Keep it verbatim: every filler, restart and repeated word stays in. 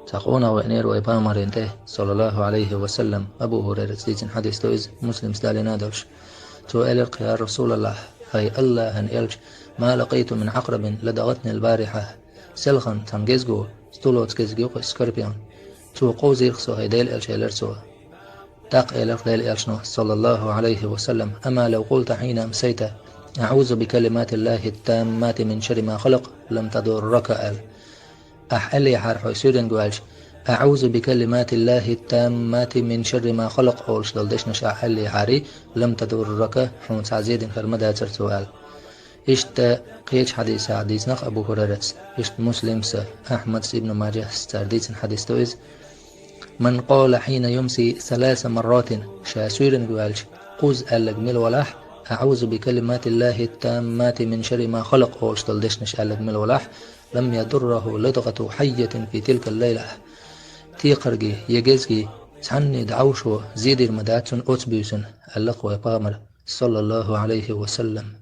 Цхьа къонах веанера вай Пайхамарна тӀе, саллаллаху Ӏалайхи ва саллам, Абу Хурайрас дийцина хьадис ду иза, Муслима далийна долуш. Цо элира-кх: «Я Расулаллахь, хӀай Аллахьан элча, ма лакъайту мин Ӏакърабин ладагӀатнил барихьа». Селхана цхьана гезго, стулоца гезг ю-кх, скорпион. Цо къовзийра-кх со, хӀай Делан элча, элира цо. ТӀаккха элира-кх Делан элчано, саллаллаху Ӏалайхи ва саллам: «Ама лав къулта хьина амсайта: „АӀузу бикалиматиллахи ттаммати мин шарри ма халакъ“, лам тадуррака», аьлла. Ахь аьллехьара хьо суьйренга ваьлча: «АӀузу бикалиматиллахи ттаммати мин шарри ма халакъ», олуш долу дешнаш ахь аьллехьарий, «лам тадуррака», хьуна цхьа а зе дина хир ма дацара цо аьлла. Иштта кхечу хьадисехь дийцина-кх Абу Хурайрас, иштта Муслимас, Ахьмадас, Ибн Маджахьас цара дийцина хьадис ду иза: «Ман къала хьина юмси саласа марратин», ша суьйренга ваьлча, кхузза аьлларг мила валахь, «АӀузу бикалиматиллахи ттаммати мин шарри ма халакъ», олуш долу дешнаш аьлларг мила валахь, «лам ядурраху ладгӀату хьаййатин фи тилкал лайла». Текхаргий я гезгий цхьанний дӀовшо зе дийр ма дац цунна оцу буьйсанна, аьлла-кх вай Пайхамара, саллаллаху Ӏалайхи ва саллам.